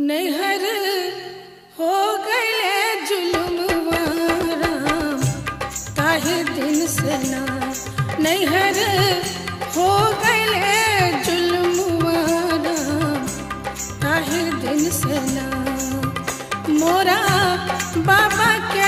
नैहर हो गए जुलुमवा राम ताहि दिन से ना। नैहर हो गए जुलुमवा राम ताहि दिन से ना। मोरा बाबा के